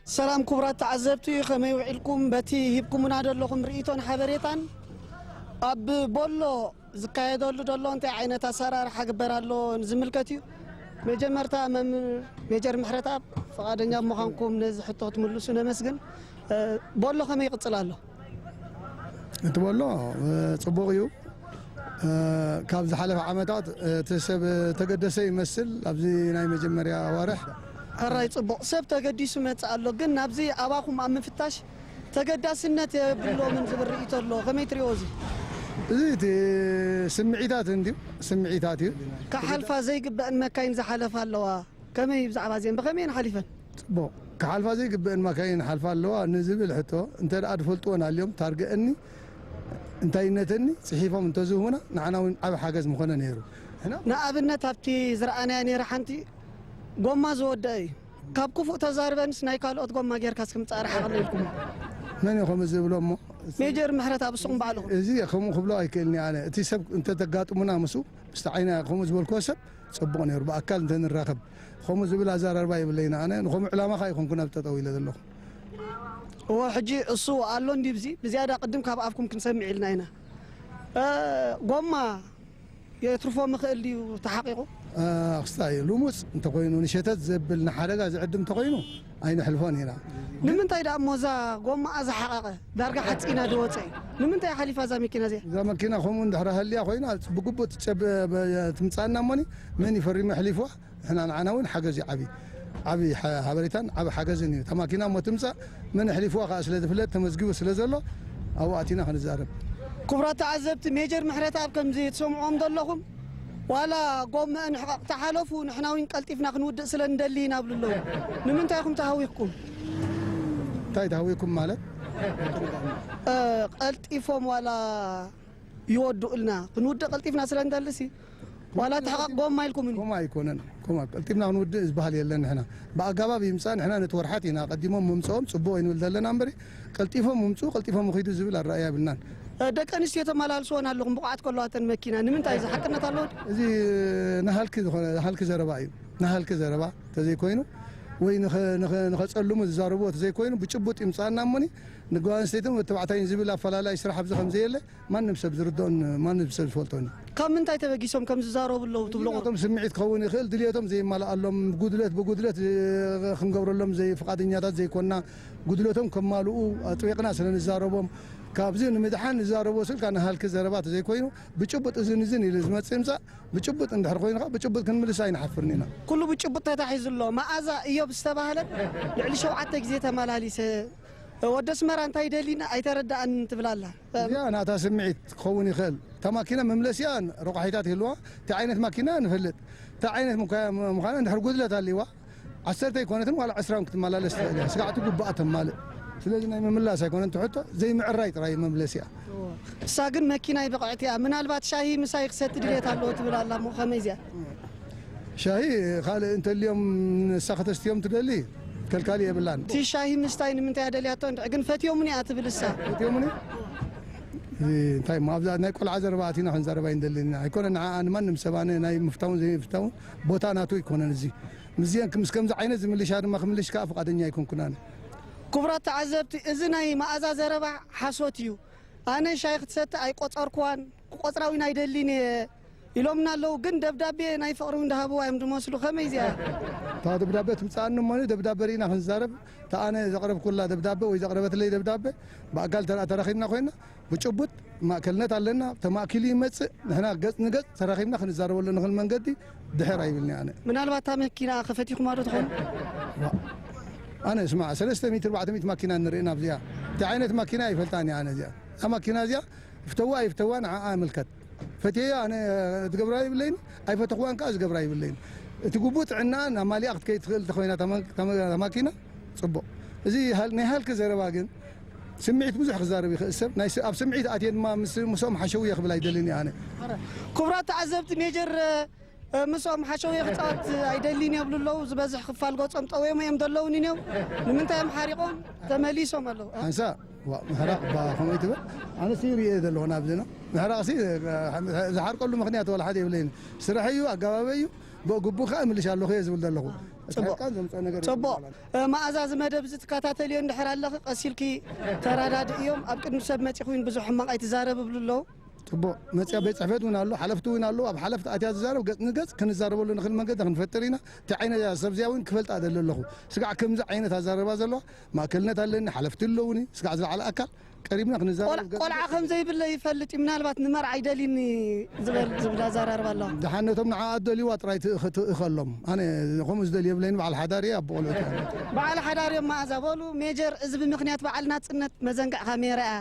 ሰላም ክቡራት ተዓዘብቲ፣ ከመይ ውዒልኩም? በቲ ሂብኩምና ዘለኹም ርእይቶን ሓበሬታን፣ ኣብ ቦሎ ዝካየደሉ ዘሎ እንታይ ዓይነት ኣሰራርሓ ግበር ኣሎ ዝምልከት እዩ። መጀመርታ መምህር ሜጀር ምሕረተኣብ፣ ፍቓደኛ ብምዃንኩም ነዚ ሕቶ ክትምልሱ ነመስግን። እ፣ ቦሎ ከመይ ይቕጽል ኣሎ? እቲ ቦሎ፣ እ፣ ጽቡቕ እዩ። እ፣ ካብ ዝሓለፈ ዓመታት፣ እ፣ እቲ ሰብ ተገደሰ ይመስል ኣብዚ ናይ መጀመርያ ኣዋርሕ። ሕራይ ጽቡቕ። ሰብ ተገዲሱ መጽእ ኣሎ፣ ግን ናብዚ ኣባኹም ኣብ ምፍታሽ ተገዳስነት የብሎምን ዝብል ርእይቶ ኣሎ። ከመይ ትሪኦ እዚ? እዚ እቲ ስምዒታት እንድዩ፣ ስምዒታት እዩ። ክሓልፋ ዘይግበአን መካይን ዝሓለፋ ኣለዋ። ከመይ ብዛዕባ እዚአን ብኸመይ እየን ሓሊፈን? ጽቡቕ። ክሓልፋ ዘይግበአን መካይን ሓልፋ ኣለዋ ንዝብል ሕቶ፣ እንተ ደኣ ዝፈልጥወን ኣልዮም ታርገአኒ እንታይነተኒ ጽሒፎም እንተዝህቡና ንዓና እውን ዓቢ ሓገዝ ምኾነ ነይሩ። ንኣብነት ኣብቲ ዝረኣናያ ነይራ ሓንቲ ጎማ ዝወደአ እዩ። ካብ ክፉእ ተዛርበንስ ናይ ካልኦት ጎማ ጌርካ እስኪ ምጻእ ርሓቕ ኣሎ ኢልኩም። መን እዩ ከምኡ ዝብሎ እሞ? ሜጀር ምሕረተኣብ እስኹም ባዕልኹም። እዚ ከምኡ ክብሎ ኣይክእልን እየ ኣነ። እቲ ሰብ እንተተጋጥሙና ምስኡ፣ ምስቲ ዓይና ከምኡ ዝበልክዎ ሰብ ጽቡቕ ነይሩ። ብኣካል እንተንራኸብ ከምኡ ዝብል ኣዘራርባ የብለይን ኣነ። ንኸምኡ ዕላማ ከኣ ኣይኮንኩን ኣብ ጠጠው ኢለ ዘለኹ። እወ፣ ሕጂ እሱ ኣሎ እንድዩ ብዚ፣ ብዝያዳ ቅድም ካብ ኣፍኩም ክንሰምዕ ኢልና ኢና። እ፣ ጎማ የትርፎ ምኽእል ድዩ ተሓቒቑ? እ፣ ክስታይ ልሙጽ እንተኾይኑ፣ ንሸተት ዘብል ንሓደጋ ዝዕድም እንተኾይኑ ኣይንሕልፎን ኢና። ንምንታይ ደኣ እሞ እዛ ጎማኣ ዝሓቐቐ ዳርጋ ሓጺና ዝወጸ እዩ? ንምንታይ ሓሊፋ እዛ መኪና እዚኣ? እዛ መኪና ከምኡ እንድሕር ሃልያ ኮይና ብግቡእ ትጨብ-፣ ብ-፣ ትምጻና እሞኒ መን ይፈሪሙ ኣሕሊፍዋ? ንሕና ንዓና እውን ሓገዝ እዩ ዓቢ። ዓቢ ሓ-፣ ሓበሬታን ዓቢ ሓገዝን እዩ። እታ ማኪና እሞ ትምጻእ መን ኣሕሊፍዋ ከኣ ስለ ዝፍለጥ ተመዝጊቡ ስለ ዘሎ ኣብኡ ኣቲና ክንዛረብ። ክቡራት ተዓዘብቲ፣ ሜጀር ምሕረተኣብ ከምዚ ትሰምዕዎም ዘለኹም ዋላ ጎመአን ሕቐቕ ተሓለፉ ንሕና እውን ቀልጢፍና ክንውድእ ስለ ንደሊ ኢና ይብሉ ኣለዉ። ንምንታይ ኢኹም ተሃዊኽኩም? እንታይ ተሃዊኩም ማለት? እ፣ ቀልጢፎም ዋላ ይወድኡልና፣ ክንውድእ ቀልጢፍና ስለ ንደልሲ፣ ዋላ ተሓቓቕ ጎማ ኢልኩምኒ። ከምኡ ኣይኮነን። ከምኡ ቀልጢፍና ክንውድእ ዝበሃል የለን። ንሕና ብኣገባብ ይምጻእ፣ ንሕና ነቲ ወርሓት ኢና ኣቐዲሞም ምምጽኦም ጽቡቕ እዩ ንብል ዘለና እምበሪ፣ ቀልጢፎም ምምጽኡ፣ ቀልጢፎም ይኺዱ ዝብል ኣረኣእያ የብልናን። እ፣ ደቂ ኣንስትዮ ተመላልስወን ኣለኹም፣ ብቑዓት ከለዋ እተን መኪና፣ ንምንታይ እዚ ሓቅነት ኣለዎ ድዩ? እዚ ናሃልኪ ዝኾነ፣ ናሃልኪ ዘረባ እዩ። ናሃልኪ ዘረባ ተዘይኮይኑ፣ ወይ ንኸ-፣ ንኸ-፣ ንኸጸልሙ ዝዛረብዎ ተዘይኮይኑ፣ ብጭቡጥ ይምጻእና እሞኒ፣ ንጓል ኣንስተይትን ወዲ ተባዕታይን ዝብል ኣፈላላይ ስራሕ ኣብዚ ከም ዘየለ፣ ማንም ሰብ ዝርድኦን ማንም ሰብ ዝፈልጦን እዩ። ካብ ምንታይ ተበጊሶም ከም ዝዛረቡ ኣለዉ ትብልዎ? እቶም ስምዒት ክኸውን ይኽእል፣ ድልየቶም ዘይማልኣሎም፣ ጉድለት ብጉድለት፣ እ፣ ክንገብረሎም ዘይ-፣ ፍቓደኛታት ዘይኮንና፣ ጉድለቶም ከማልኡ ኣጥቢቕና ስለ ንዛረቦም፣ ካብዚ ንምድሓን ንዛረቦ ስልካ ንሃልኪ ዘረባ ተዘይኮይኑ፣ ብጭቡጥ እዝን እዝን ኢሉ ዝመጽእ ይምጻእ፣ ብጭቡጥ እንድሕር ኮይኑ ከኣ ብጭቡጥ ክንምልስ ኣይንሓፍርን ኢና። ኩሉ ብጭቡጥ ተታሒዙ ኣሎ። መኣዛ እዮብ ዝተባህለት ልዕሊ ሸውዓተ ግዜ ተመላሊሰ፣ ወዲ ኣስመራ እንታይ ደሊና ኣይተረድኣንን ትብል ኣላ። እዚኣ ናታ ስምዒት ክኸውን ይኽእል። እታ ማኪና መምለሲኣ ረቋሒታት ይህልዋ። እቲ ዓይነት ማኪና ንፈልጥ። እታ ዓይነት ምኳ-፣ ምዃና እንድሕር ጉድለት ኣልዋ፣ ዓሰርተ ኣይኮነትን ዋላ ዕስራ እውን ክትመላለስ ትኽእል እያ። ስጋዕ እቲ ግቡኣ ተማልእ። ስለዚ ናይ ምምላስ ኣይኮነን እቲ ሕቶ፣ ዘይምዕራይ ጥራይ እዩ መምለሲኣ። እሳ ግን መኪናይ ብቕዕቲ እያ። ምናልባት ሻሂ ምሳይ ክሰቲ ድሌት ኣለዎ ትብል ኣላ እሞ ከመይ እዚኣ? ሻሂ ካልእ እንተልዮም ንሳ ከተስትዮም ትደሊ ከልካሊ የብላን። እቲ ሻሂ ምስታይ ንምንታይ እያ ደልያቶ እንድዒ ግን ፈትዮምኒ እያ ትብል እሳ። ፈትዮምኒ? እዚ እንታይ እሞ ኣብዛ ናይ ቆልዓ ዘረባ ኣቲና ክንዛረብ ኣይንደልን ኢና። ኣይኮነ ንዓኣ ንማንም ሰብ ኣነ ናይ ምፍታውን ዘይምፍታውን ቦታ ናቱ ኣይኮነን እዚ። ምስዚአን ምስ ከምዚ ዓይነት ዝምልሻ ድማ ክምልሽ ከኣ ፍቓደኛ ኣይኮንኩን ኣነ። ክቡራት ተዓዘብቲ፣ እዚ ናይ መኣዛ ዘረባ ሓሶት እዩ። ኣነ ሻሂ ክትሰቲ ኣይቆጸርኩዋን፣ ክቆጽራ እውን ኣይደልን እየ ኢሎምና ኣለዉ። ግን ደብዳቤ ናይ ፍቕሪ እውን ዝሃብዋ እዮም ዝመስሉ። ከመይ እዚኣ? እታ ደብዳቤ ትምጽኣኒ እሞ ደብዳቤ ርኢና ክንዛረብ፣ እታ ኣነ ዘቕረብኩላ ደብዳቤ ወይ ዘቕረበትለይ ደብዳቤ ብኣካል ተራ-፣ ተራኺብና ኮይና ብጭቡጥ ማእከልነት ኣለና፣ ተማእኪሉ ይመጽእ፣ ንሕና ገጽ ንገጽ ተራኺብና ክንዛረበሉ ንኽእል መንገዲ ድሕር ኣይብልኒ ኣነ። ምናልባት እታ መኪና ከፈቲኹማ ዶ ትኾኑ? ዋ፣ ኣነ ስማዕ፣ ሰለስተ ሚእቲ ኣርባዕተ ሚእቲ ማኪና ንርኢ ናብዚኣ። እንታይ ዓይነት ማኪና ኣይፈልጣን እየ ኣነ እዚኣ። እዛ ማኪና እዚኣ ፍተዋ ኣይፍተዋ ንዓኣ ይምልከት። ፈትየያ ኣነ ዝገብራ ይብለይን፣ ኣይፈተኽዋን ከኣ ዝገብራ ይብለይን። እቲ ግቡእ ጥዕናኣን ኣማሊኣ ክትከይድ ትኽእል እንተኾይና እታ ማ-፣ እታ ማ-፣ እታ ማኪና ጽቡቕ። እዚ ሃል-፣ ናይ ሃልኪ ዘረባ ግን ስምዒት ብዙሕ ክዛረብ ይኽእል ሰብ። ናይ ስ-፣ ኣብ ስምዒት ኣትየ ድማ ምስ-፣ ምስኦም ሓሸውየ ክብል ኣይደልን እየ ኣነ። ክቡራት ተዓዘብቲ፣ ሜጀር፣ እ፣ ምስኦም ሓሸውየ ክጻወት ኣይደልን እየ ይብሉ ኣለዉ። ዝበዝሕ ክፋል ገጾም ጠውዮም እዮም ዘለዉኒ ነው። ንምንታይ እዮም ሓሪቖም? ተመሊሶም ኣለዉ። ሓንሳ፣ ዋ፣ ምሕራቕ እባ ከምኡ ኣይትበል። ኣነስ ይርእየ ዘለኹ ናብዚና። ምሕራቕሲ፣ እ፣ ዝሓርቀሉ ምኽንያት ዋላ ሓደ የብለይን። ስራሕ እዩ፣ ኣገባብ እዩ። ብኡ ግቡእ ከኣ እምልሽ ኣለኹ እየ ዝብል ዘለኹ። ጽቡቕ። ጽቡቕ። መኣዛ፣ እዚ መደብ እዚ ትከታተልዮ እንድሕር ኣለኺ፣ ቀሲልኪ ተረዳድእዮም። ኣብ ቅድሚ ሰብ መጺኹ እውን ብዙሕ ሕማቕ ኣይትዛረብ ይብሉ ኣለዉ። ጽቡቕ። መጽያ ቤት ጽሕፈት እውን ኣሎ፣ ሓለፍቲ እውን ኣለዉ። ኣብ ሓለፍቲ ኣትያ ዝዛረብ ገጽ ንገጽ ክንዛረበሉ ንኽእል መንገዲ ክንፈጥር ኢና። እቲ ዓይነት ሰብ እዚኣ እውን ክፈልጣ ደሊ ኣለኹ። ስጋዕ ከምዚ ዓይነት ኣዛረባ ዘለዋ ማእከልነት ኣለኒ፣ ሓለፍቲ ኣለዉኒ። ስጋዕ ዝለዓለ ኣካል ቀሪብና ክንዛረብ ቆልዓ ከም ዘይብለ ይፈልጥ እዩ። ምናልባት ንመርዓ ይደልዩኒ ዝበል ዝብል ኣዘራርባ ኣለዋ። ደሓነቶም ንዓ ኣደልይዋ ጥራይ ትእኸሎም። ኣነ ከምኡ ዝደል የብለይን። በዓል ሓዳር እየ፣ ኣቦ ቆልዑ። በዓል ሓዳር እዮም። መኣዛ፣ በሉ ሜጀር፣ እዚ ብምኽንያት በዓል ናጽነት መዘንግዕ ካሜራ እያ።